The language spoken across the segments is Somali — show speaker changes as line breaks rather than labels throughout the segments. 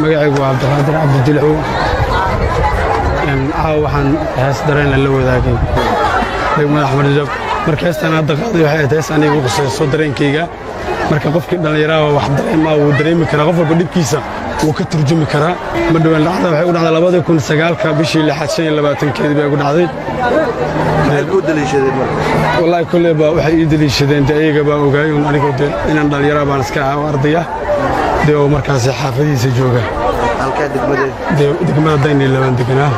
Magacaygu waa Cabdiqaadir Cabdijilcow. Caawa waxaan hees dareenla la wadaagay degmada Axmed Jab. Marka heestan hadda qaaday waxay ahayd hees aniga qusayso dareenkayga. Marka qofkii dhallinyaraha wax dareemaa wuu dareemi karaa, qof walba dhibkiisa wuu ka turjumi karaa. Ma dhowaan dhacda waxay u dhacday 2009-ka, bishii lixaad, 25-keedii bay ugu dhacday.
Maxay kuu daliishadeen marka?
Wallaahi, kolley baa waxay ii daliishadeen, dee iyaga baa ogaay un. Anigoo dee inaan dhallinyara baan iska ahaa oo ardaya dee oo markaasi xaafadihiisa jooga.
Halkaa degmadee?
Dee degmada Daynii labaan deganaa,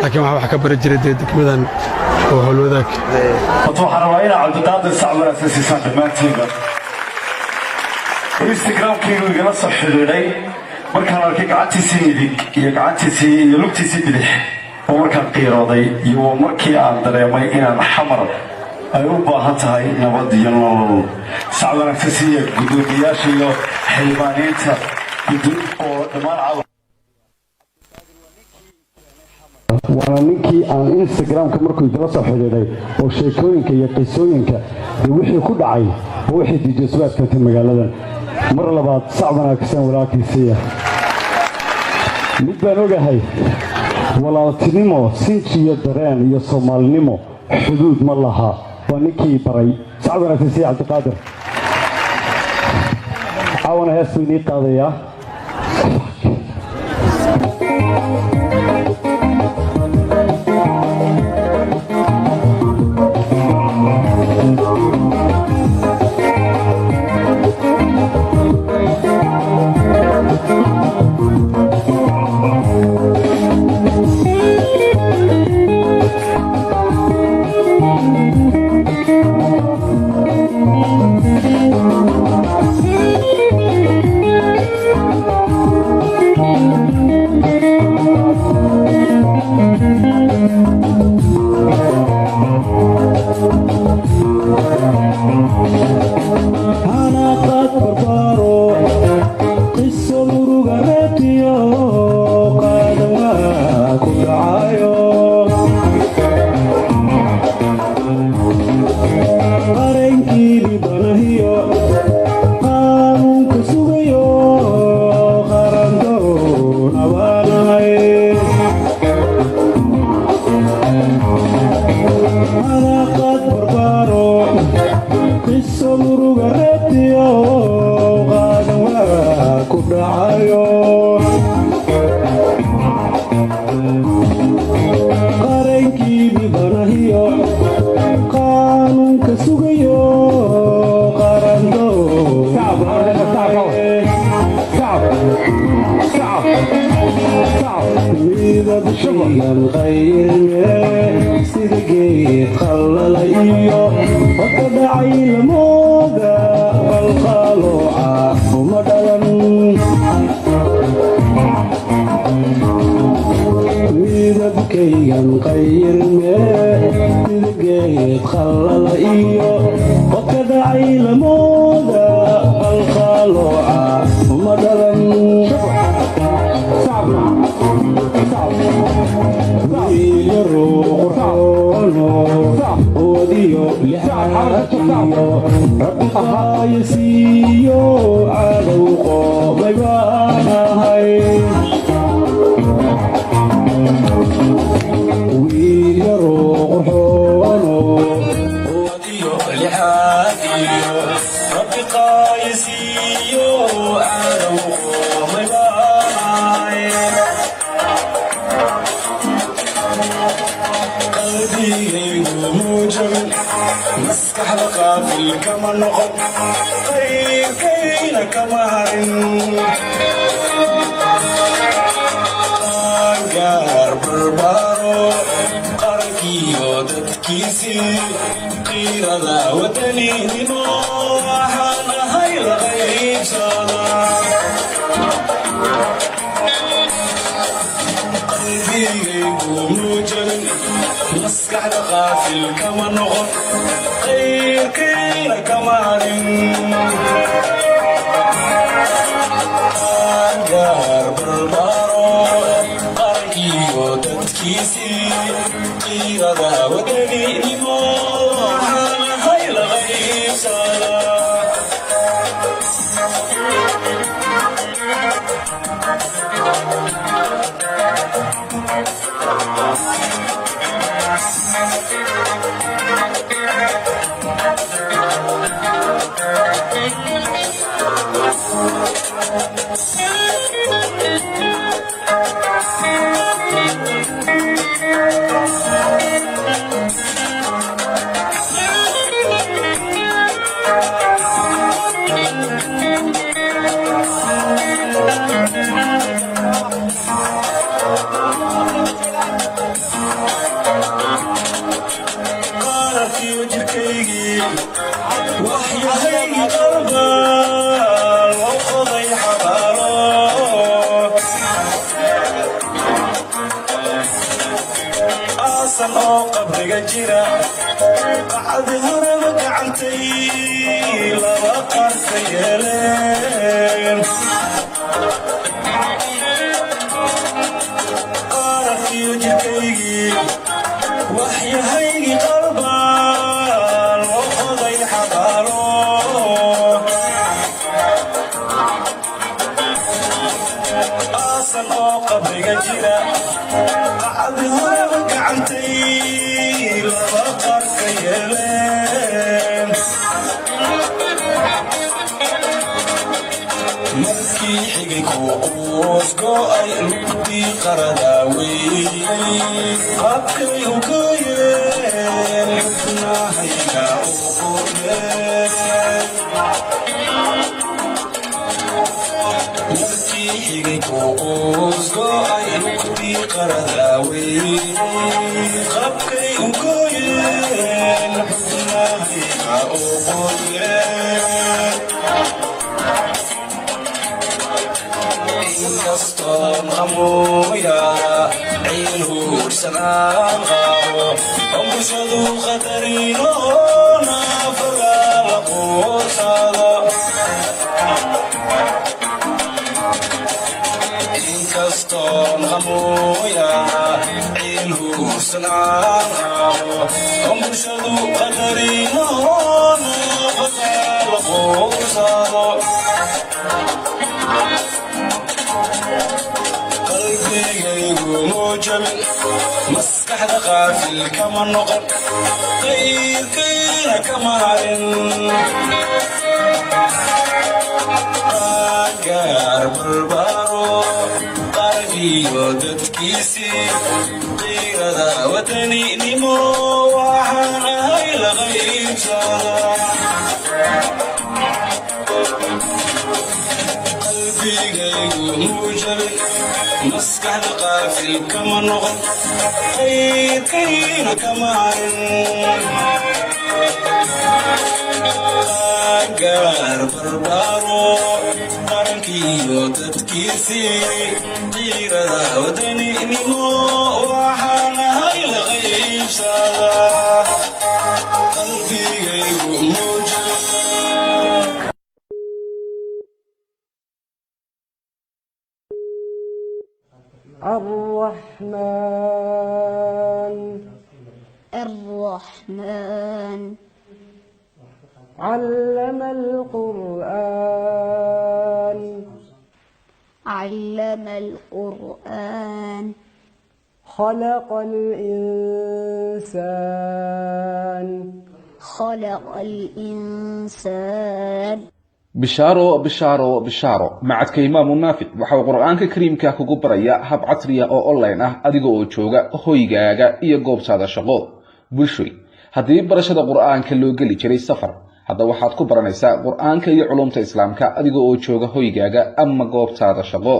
laakiin waxaa wax ka bari jiray dee degmadan oo Howlwadaag.
Horta waxaan rabaa inaa Cabdiqaadir sac wanaagsan siisaan dhammaantiinba. Instagramkaygu igala soo xidhiidhay markaan arkay gacantiisii midig iyo gacantiisii iyo lugtiisii bidix oo markaan qiirooday iyo markii aan dareemay inaan Xamar ay u baahan tahay nabad iyo nolol. Sac wanaagsan siiya guddoomiyaasha iyo xildhibaaniinta oo dhammaan caawa. Waana ninkii aan Instagramka markuu igala soo xidhiidhay oo sheekooyinka iyo qisooyinka dee wixii ku dhacay oo wixii DJ Subaad keentay magaaladan. Mar labaad sac wanaagsan walaalkiisiiya. Mid baan ogahay: walaaltinimo, sinji iyo dareen iyo Soomaalinimo xuduud ma laha. Waa ninkii baray. Sac wanaagsan siiya Cabdiqaadir. Caawana hees buu inii qaadayaa.
Hanaqad barbaaro, qiso muruga reebtiyo qaadawaa ku dhacayo, qareenkii dhibanahiyo qaanuunka sugayo, qarandoona baanahay. Hanaqad barbaaro, qiso muruga reebtiyo qaadan waa ku dhacayo, qareenkii dhibanahiyo qaanuunka sugayo, qarandoona. Midabkaygan qayrme sida geed qallala iyo hodka dhacay lamooda qalqalooca uma dhalan. Midabkaygan qayrme sida geed qallala iyo hodka dhacay lamooda qalqalooca uma dhalan. Wiil qurxoono quwadiyo lixaadiyo Rabbi qaaya siiyo, cadow qoomay baan ahay. Wiil yaroo qurxoono quwadiyo lixaadiyo Rabbi qaaya siiyo, cadow qoomay baan ahay. Qalbigaygu muujabin, maskaxda qaafil kama noqon, qayrkayna kama harin. Qaangaar barbaaro, qarankiyo dadkiisii, qiirada wadaninimo waxaan ahay la qaybsada. Qalbigaygu muujabin, maskaxda qaafil kama noqon, qayrkayna kama harin. Qaangaar barbaaro, qarankiyo dadkiisii, qiirada wadaninimo waxaan ahay la qaybsada. Qaarkiyo jirkaygii waxyahay qalbal loo qoday xabaalo, aasan oo qabriga jira, bacdi horeba gacantay laba qaar ka yeeleen. Qaarkiyo jirkaygii waxyahaygii qalbal loo qoday xabaalo, aasan oo qabriga jira, bacdi horeba gacantay laba qaar ka yeeleen. Markii xigay kuwa quus go'ay, lugtii qarada weeyey, qabkay u gooyeen, xubnahayga u qordheen. Markii xigay kuwa quus go'ay, lugtii qarada weeyey, qabkay u gooyeen, xubnahayga u qordheen. Inkastoon qamuuyaada ciil huursan aan qabo oo bulshadu qadarino naafada la quursado, inkastoon qamuuyaada ciil huursan aan qabo oo bulshadu qadarino naafada la quursado, qalbigaygu muu jabin, maskaxda qaafil kama noqon, qayrkayna kama harin. Qaangaar barbaaro, qarankiyo dadkiisii, qiirada wadaninimo waxaan ahay la qaybsada. Qalbigaygu muu jabin, maskaxda qaafil kama noqon, qayrkayna kama harin. Qaangaar barbaaro, qarankiyo dadkiisii, qiirada wadaninimo waxaan ahay la qaybsada. Qalbigaygu muu jabin.
الرحمن.
الرحمن.
علم القرآن.
علم القرآن.
خلق الإنسان.
خلق الإنسان.
Bishaaro, bishaaro, bishaaro! Macadka Imaamu Naafic waxa uu Qur-aanka Kariimka kugu barayaa hab casriya oo online ah, adiga oo jooga hoygaaga iyo goobtaada shaqo. Bulshoy, haddii barashada Qur-aanka loo geli jiray safar, hadda waxaad ku baranaysaa Qur-aanka iyo culumta Islaamka adiga oo jooga hoygaaga ama goobtaada shaqo.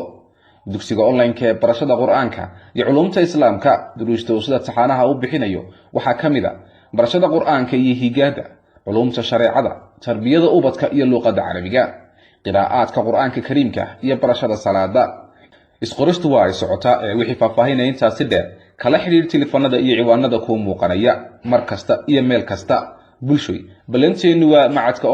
Dugsiga online-ka ee barashada Qur-aanka iyo culumta Islaamka, duruusta uu sida taxaanaha u bixinayo waxaa ka mid a barashada Qur-aanka iyo higaada, culumta shareecada, tarbiyada ubadka iyo luuqadda Carabiga, qiraa'aadka Qur-aanka Kariimka iyo barashada salaada. Isqoristu waa ay socotaa, ee wixii faahfaahinaya intaasi dheer kala xidhiir telefoonada iyo ciwaanada kuu muuqanaya mar kasta iyo meel kasta. Bulshoy, ballanteennu waa macadka.